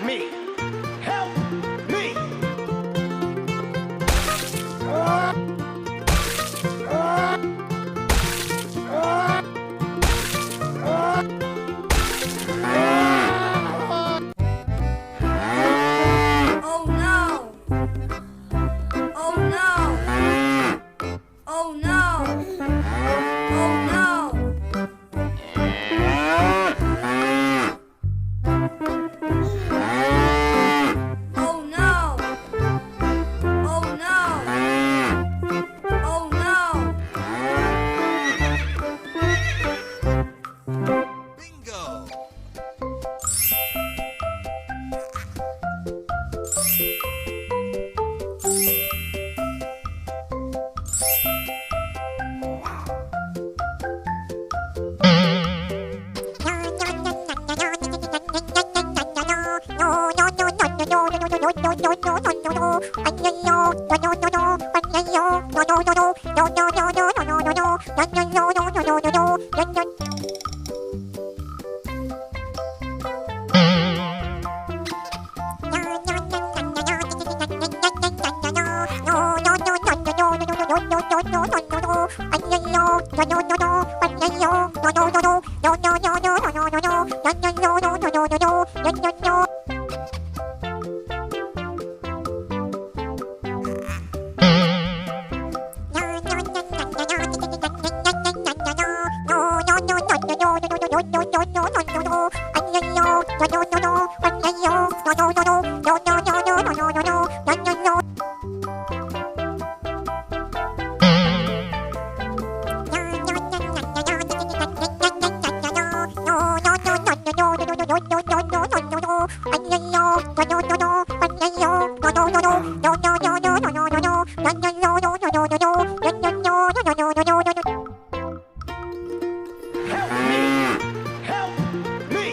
me! Help me! Oh no! Oh no! Oh no! Oh no! Oh no! Oh no! Oh no! Bingo! Help me! Help me!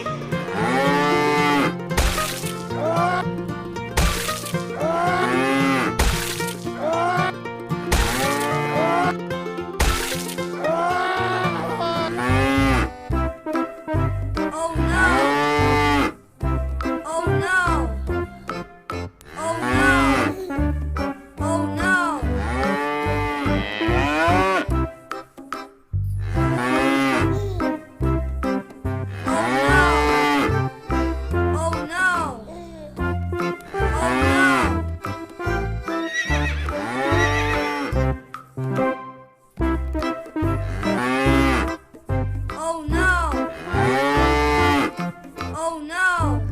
Oh no! Oh no! Oh no! Oh no! Oh no! Oh no! Oh no!